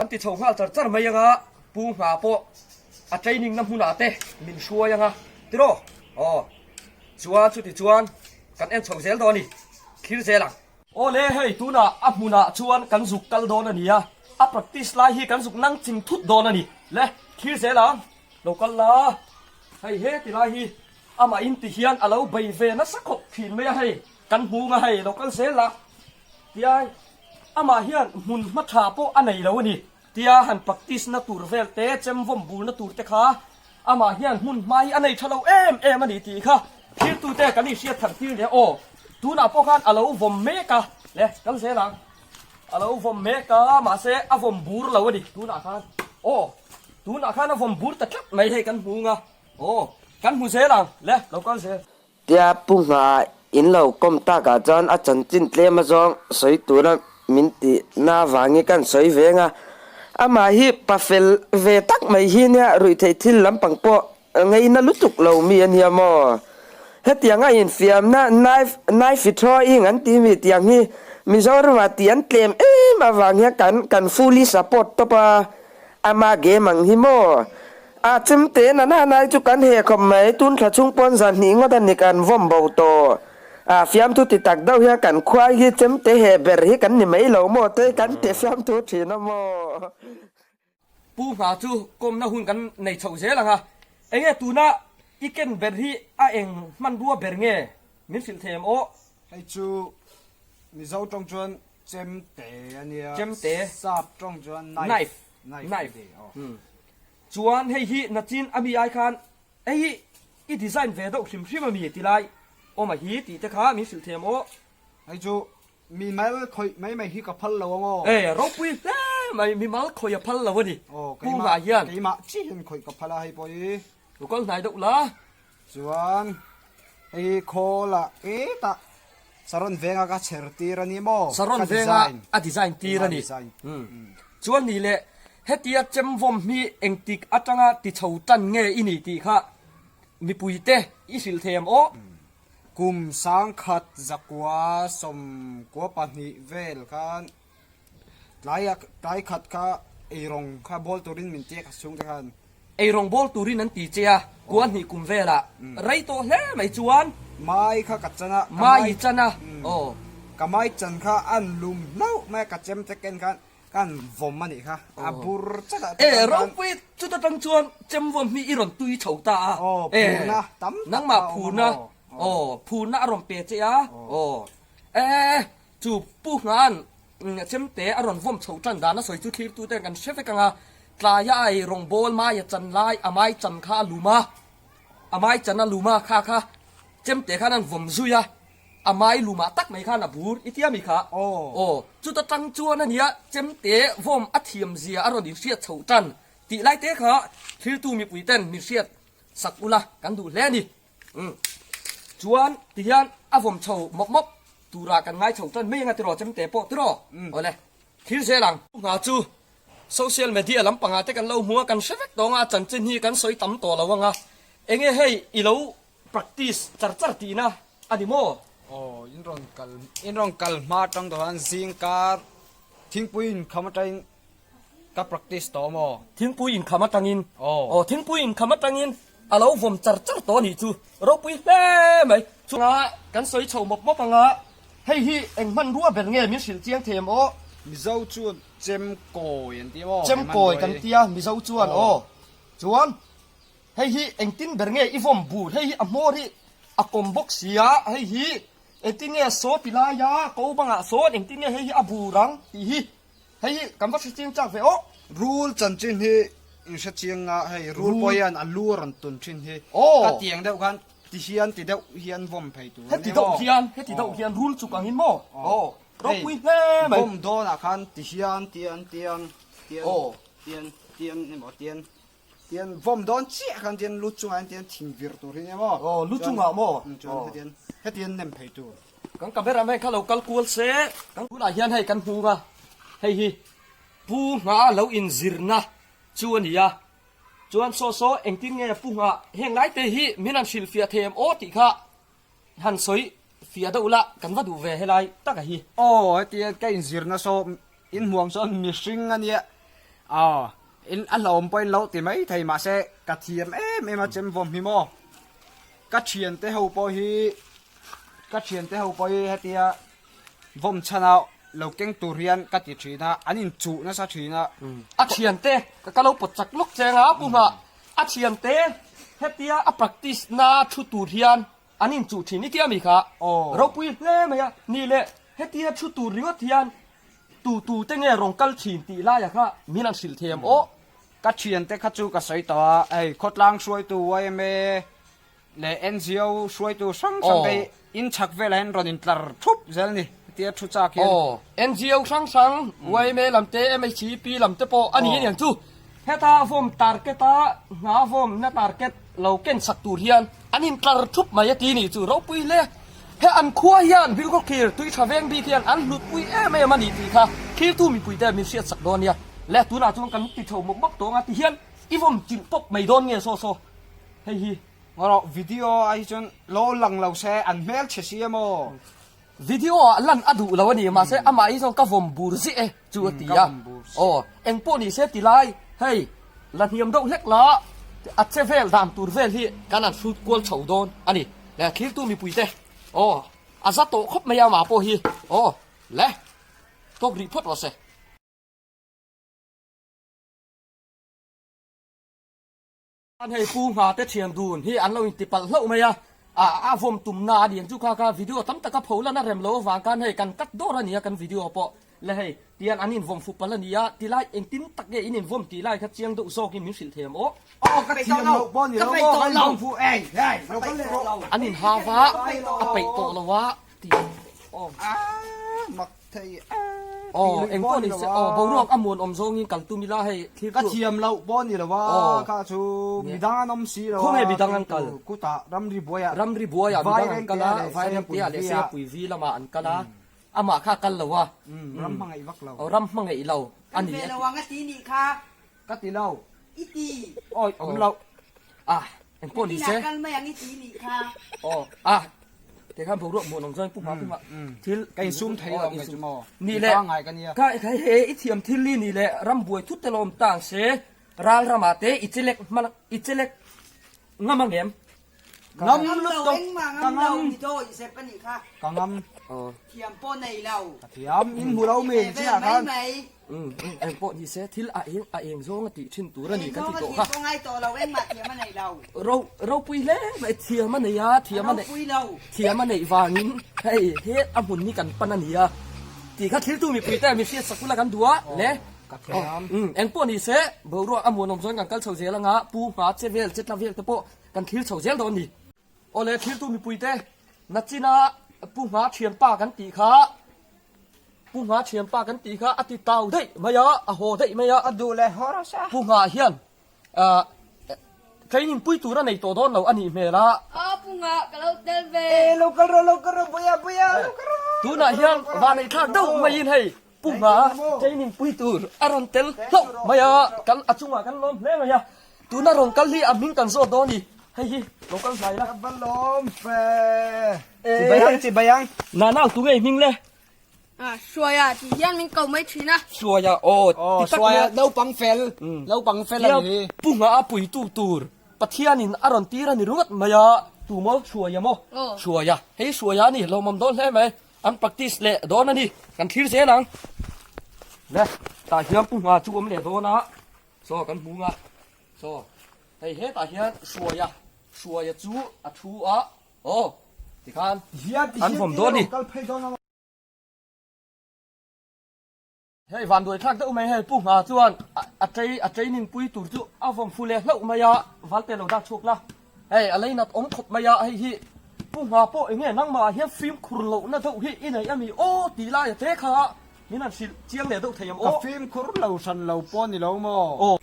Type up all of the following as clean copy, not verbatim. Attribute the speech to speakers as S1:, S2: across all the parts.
S1: Kan ti chho nghal char char mai anga Pu Ngha pawh a training na hmunah te min hruai anga tiraw? Aw chuan chuti chuan kan en chho zel dawn a ni, thlir zel ang. Aw le hei tunah a hmunah chuan kan zuk kal dawn a nia, a practice lai hi kan zuk nang ching thut dawn a ni le, thlir zel ang, lo kal la hei he ti lai hi amah in ti hian a lo bei ve nasa khawp thin mai a hei kan hmu nga hei lo kal zel la. Tia amah hian hmun hma tha pawh a nei lo a ni. Tia han practice na tur vel te, chem vawm bur na tur te kha amah hian hmun hma hi a nei tha lo em em a ni tih kha thiltute kan inhriat thar tir nia aw. Tunah pawh khan a lo vawm mek a, le kal zel ang. A lo vawm mek a, mahse a vawm bur lo a ni tunah khan. Aw, tunah khan a vawm bur ta tlat mai hei kan hmu nga. Aw, kan hmu zel ang, le lo kal zel.
S2: Tia Pu Ngha in lo kawm takah chuan a chanchin tlem azawng sawi tura min tih na avangin kan sawi veng a. Amah hi pa fel ve tak mai hi nia ruihtheih thil lampang pawh ngeina lutuk lo mi a nia maw? Hetiang a infiamna knife knife throwing an tih mi tiang hi Mizoramah tih an tlem em avang hian kan kan fully support tawp a. Ama game ang hi maw? A chemte na na nai chu kan he khawp mai, tun thla chhung pawn zan hnih ngawt a ni kan vawm bo tawh. A fiamthu ti tak deuh hian kan khuai hi chemte he ber hi kan ni mai lo maw te kan ti fiamthu thin a maw?
S1: Pu Ngha chu kawmna hun kan nei chhoh zel ang a, enge tuna i ken ber hi a eng hmanrua ber nge min hrilh thei em aw?
S3: Hei chu Mizo tawng chuan Chemte a nia.
S1: Chemte.
S3: Sap tawng chuan
S1: knife. Knife.
S3: Knife. Knife.
S1: Hmm. Chuan hei hi nachin ami ai khan hei hi i design ve deuh hrim hrim ami ti lai awm a hi tih te kha min hrilh thiam aw.
S3: Hei chu mimal khawih mai mai hi ka phal lo ang aw.
S1: E ropui hle mai mimal khawih a phal lo a ni.
S3: Aw
S1: Kungah hian.
S3: Keimah chiah hian khawih ka phal a hei pawh hi.
S1: Lo kal hnai deuh la.
S3: Chuan hei hi khawl ah hetah Saron venga ka chher tir a ni maw?
S1: Saron venga a design tir a ni. Chuan ni leh hetia chemvawm hi engtik atanga ti chho tan nge i ni tih kha mipuite i hrilh thei em aw?
S3: Kum sangkhat zakua 12 vel khan Tlai tlai khat kha eirawng kha bawl turin min ti a ka chhungte khan.
S1: Eirawng bawl turin an ti che a, kua hnih kum velah rei tawh hle mai chuan.
S3: Mai kha ka chan a.
S1: Mai i chan a, aw.
S3: Ka mai chan kha an lum hlauh mai a, ka chem te ken khan ka han vawm a nih kha, a bur chat ah te
S1: khan. E ropui chuta tang chuan chem vawm hi i rawn tui chho ta a.
S3: Aw phurna tam tak
S1: nangmah phurna, aw phurna a rawn pe che a, aw. E chu Pu Nghan Chemte a rawn vawm chho tan dan a sawi chu thlirtute kan hre vek ang a, tlaia a ei rawngbawl mai a chan lai a mai chan kha a lum a, a mai chan a lum a kha kha chemte khan an vawm zui a, a mai lumah tak mai khan a bur i tia mi kha aw chuta tang chuan a nia chemte vawm a thiam zia a rawn inhriat chho tan tih lai te kha thlirtu mipui ten min hriat sak ula kan duh hle a ni. Umm. Chuan tihian a vawm chho mawp mawp turah kan ngai chho tan mai anga tiraw chemte pawh tiraw? Awle. Thil zel ang. Hna chu social media lampangah te kan lo hmu a, kan hre vek tawng a, a chanchin hi kan sawi tam tawh lo anga. Enge hei i lo practice char char tihna a ni maw?
S3: Aw, in rawn kal, in rawn kal hma atang tawh khan zingkar thingpui inkham atangin Ka practice tawh maw?
S1: Thingpui inkham atangin. Aw. Thingpui inkham atangin a lo vawm char char tawh a nih chu. Ropui hle mai. Chunga kan sawi chho mawp mawp anga hei hi eng hmanrua ber nge min hrilh chiang thei em aw?
S3: Mizo chuan chemkawi an ti maw?
S1: Chemkawi kan tia Mizo chuan aw. Chuan hei hi engtin ber nge i vawm bur hei hi a hmawr hi a kawm bawk sia hei hi engtin nge saw ti laia ko bangah sawn engtin nge hei hi a bur ang tih hi Hei hi kan va hre chiang chak ve aw.
S3: Rul chanchin hi in hre chiang a, hei rul pawh hian a lu a rawn tun thin hi. Ka tiang deuh khan ti hian ti deuh hian vawm phei tur a ni maw?
S1: Heti deuh hian, heti deuh hian rul chuk angin maw? Aw, ropui hle mai.
S3: Vawm dawnah khan ti hian tian tian tian tian tian emaw tian tian vawm dawn chiah khan tian lu chungah hian tian thing vir tur hi nia maw?
S1: Aw, lu chungah maw?
S3: Chuan hetian hetian nem phei tur.
S1: Kan camera man kha lo kal kual se. Kan tunah hian hei kan hmung a, hei hi Pu Ngha lo inzirna chu a ni a. Chuan saw saw engtin nge Pu Ngha heng lai te hi min han hrilhfiah thei em aw tih kha han sawi fiah deuh la kan va duh ve helai taka hi.
S3: Aw hetia ka inzirna saw inhmuam sawn mihring a nia. Aw, in a hlauhawm pawhin lo ti mai thei mahse ka thiam em em a chem vawm hi maw. Ka thiante ho pawh hi ka thiante ho pawh hi hetia vawm chhana lo keng tur hian ka ti thin a, an inchuh nasa thin a.
S1: A thiante ka lo pawt chak lawk cheng a, pu hma a thiante hetia a practice na thu tur hian an inchuh thin i tia mi kha ropui hle mai a, ni leh hetia thu tur ringawt hian tu tu te nge rawn kal thin tih laia kha min an hrilh them aw.
S3: Ka thiante kha chu ka sawi tawh a, hei khawtlang hruaitu yma leh NGO hruaitu hrang hrang te hi in chhak velah hian rawn intlar thup zel a ni hetia thu chak hian.
S1: Aw, NGO hrang hrang, yma lam te, MHEP lam te pawh a ni aniang chu. Heta vawm target a hna vawmna target lo ken sak tur hian an intlar thup mai a ti nih chu ropui hle. He an khua hian Bilkhawthlir tui tha veng bik hian an hlutpui em em a ni tih kha thiltu mipuite min hriat sak dawn nia. Le tunah chuan kan ti chho mawp mawp tawng a ti hian i vawm chilh pawp mai dawn nge saw saw hei hi.
S3: Ngarawh video ah hi chuan lo lang lo se an hmel chhe si emaw.
S1: Video ah lan a duh lo a ni mahse amah hi chuan ka vawm bur ziah e chu a ti a. Aw engpawh ni se ti lai hei la hniam deuh hlek la a che vel dan tur vel hi kan han hrut kual chho dawn a ni. Le thiltu mipuite aw a za tawh khawp mai a amah pawh hi aw le tawk rih phawt rawh se. An hei Pu Ngha te thian dun hi an lo inti palh hlauh mai a, a vawm tumna a ni ang chu kha kha video tam taka pho lan a rem lo avang khan hei kan cut dawr a ni a kan video pawh le hei tian an invawm fuh palh a ni a tilai engtin tak nge in invawm tih lai kha chiang deuh zawkin min hrilh thei ang aw.
S3: Aw ka thiam loh pawh ni lo maw kan invawm fuh ei hei lo kal leh rawh.
S1: An inha va a peih tawh lo a tih aw.
S3: Mak thei e.
S1: Aw engpawh ni se aw boruak a muan awm zawngin kal tum ila hei thlir
S3: chu. Ka thiam loh pawh ni lo a kha chu midang an awm si lo a.
S1: Khawnge midang an kal?
S3: Kutah ramri buaiah.
S1: Ramri buaiah midang an kal a Vairengtea leh Seapui lamah an kal a amah kha a kal lo a.
S3: Ram hmangaih vak lo.
S1: Aw ram hmangaih lo a ni.
S4: Kan ve lo ang a ti nih kha.
S3: Ka ti lo.
S4: I ti.
S3: Awi awm lo.
S1: Ah engpawh ni se.
S4: Nakinah kal mai ang i ti nih kha.
S1: Aw ah Tikhan boruak muan awm chuan pu hma pu hma thil
S3: ka insum thei lo mai chu maw.
S1: Ni le
S3: ngai ka nia.
S1: Ka he i thiam thil li ni le ram buai thut te lo awm tang se ral ramah te i chelek hma i chelek ngam ang em?
S3: Ngam
S4: Ngam lo
S3: lutuk
S4: engmah
S3: ka
S4: ngam lo
S3: ngam.
S4: mi dawi zep a nih kha.
S3: Ka ngam.
S4: Thiam pawh nei lo.
S3: Ka thiam in hmu lo mi
S4: Ve
S3: chiah
S4: mai
S3: khan.
S4: mai.
S1: Eng pawh ni se thil a eng a eng zawng a tih thin tur a ni
S4: Eng
S1: ka ti
S4: zawng a
S1: tawh
S4: thiam
S1: kha.
S4: pawh ngai tawh lo engmah thiam a nei lo.
S1: Ro ropui hle mai thiam a nei a thiam a nei
S4: Ropui lo.
S1: thiam a neih vangin hei he a hmun hi kan pan a ni a tih kha thiltu mipui te mi hriat sak ula kan duh a le.
S3: Ka thiam.
S1: Eng pawh ni se boruak a muanawm chuan kan kal chho zel anga pu hma che vel che tla vel te pawh kan thlir chho zel dawn a ni. Awle thiltu mipui te nachina pu hma thianpa kan tih kha Pu Ngha thianpa kan tih kha a ti tau daih mai a, a haw daih mai a.
S3: A duh leh haw rawh se.
S1: Pu Ngha hian training pui tur a nei tawh dawn lo a nih hmel a.
S5: Aw Pu Ngha ka lo tel ve.
S3: E lo kal rawh lo kal rawh Buia Buia lo kal rawh.
S1: Tunah hian vanei thlak deuh maiin hei Pu Ngha training pui tur a rawn tel hlauh mai a, kan a chungah kan lawm hle mai a. Tuna rawn kal hi a hming kan zawt dawn i, hei hi lo kal hnai la.
S3: Ka va lawm fe. Chibai ang chibai ang.
S1: Nanau tu ngei hming le?
S5: Ah, Hruaia tih hian min ko mai thin a.
S1: Hruaia, aw,
S3: Aw,
S1: ti tak
S3: Hruaia,
S1: mai.
S3: naupang fel, naupang fel a ni hi.
S1: Pu Ngha a puitu tur Pathianin a rawn tir a ni ringawt mai a, tu maw Hruaia maw?
S5: Aw.
S1: Hruaia, hei Hruaia a ni, lawmawm dawn hle mai, an practice leh dawn a ni, kan thlir zel ang. Le, tah hian Pu Ngha chu awm leh dawn a, saw kan hmu nga, saw hei hetah hian Hruaia, Hruaia chu a thu a, Aw, tikhan an vawm dawn ni. Hei vanduai thlak deuh mai hei Pu Ngha chuan a chei a training pui tur chu a vawm fu leh hlauh mai a, Valte lo dak chhuak la. Hei a lei nat awm khawp mai a, hei hi Pu Ngha pawh enge nangmah ah hian fimkhur lohna deuh hi i nei ami aw tih lai a te kha min han hrilh chiang leh deuh thei ang aw.
S3: Ka fimkhur lo hran lo pawh ni lo maw?
S1: Aw.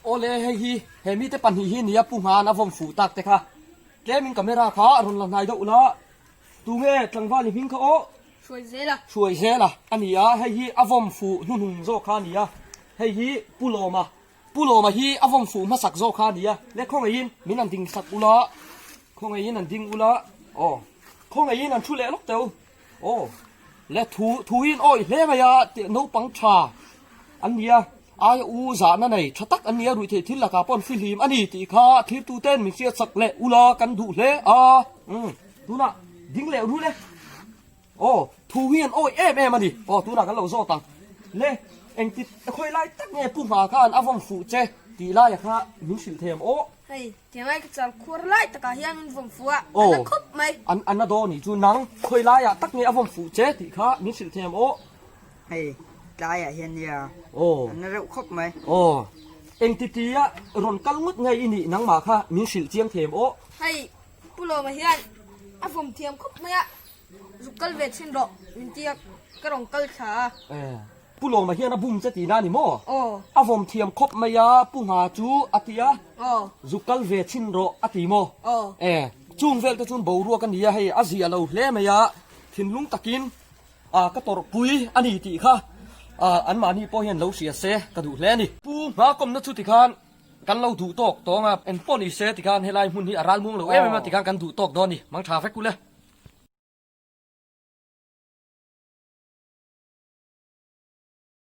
S1: Awle hei hi he mite pahnih hi nia Pu Nghan a vawm fuh tak te kha tlemin camera kha a rawn la hnai deuh la tunge tlangval i hming kha aw
S5: Hruai zel a.
S1: Hruai zel a a ni a hei hi a vawm fuh hnuhnung zawk kha a ni a hei hi Pu Lawma Pu Lawma hi a vawm fuh hmasak zawk kha a ni a le khawngaihin min an ding sak ula khawngaihin an ding ula aw khawngaihin an thu leh lawk teu aw le thu thuin awih hle mai a naupang tha. An nia, aia u zahna nei tha tak an nia ruih theih thil lakah pawh an fihlim a ni tih kha thirtuten min hriat sak leh ula kan duh hle a. Umm, tunah ding leh rul e. Aw, thu hi an awih em em a ni. Aw, tunah kan lo zawt ang. Le, engti khawi lai tak nge Pu Hma khan a vawm fuh che tih laia kha min hrilh thei ang aw.
S5: Hei, tianglai ka chal khuar lai takah hian min vawm fuh a, a na khawp mai.
S1: An a na dawn nih chu nang khawi laiah tak nge a vawm fuh che tih kha min hrilh thei ang aw.
S4: Hei, tlaiah hian nia a na reuh khawp mai.
S1: Aw, engti tia rawn kal ngawt nge i nih nangmah kha min hrilh chiang thei ang aw.
S5: Hei, Pu Lawma hian a vawm thiam khawp mai a, zuk kal ve thin rawh min tia ka rawn kal thla a.
S1: Eh, Pu Lawma hian a bum che tihna a ni maw?
S5: Aw.
S1: A vawm thiam khawp mai a, Pu Ngha chu a ti a.
S5: Aw.
S1: Zuk kal ve thin rawh a ti maw?
S5: Aw.
S1: Eh, chung vel te chuan boruak a ni a, hei a zia lo hle mai a, thinlung takin ah ka tawrhpui a ni tih kha ah anmahni pawh hian lo hria se ka duh hle a ni. Pu Ngha kawmna chu tikhan Kan lo duh tawk tawng a, engpawh ni se tikhan helai hmun hi a ral muang lo em em a tikhan kan duh tawk dawn a ni. Mang tha vek u le.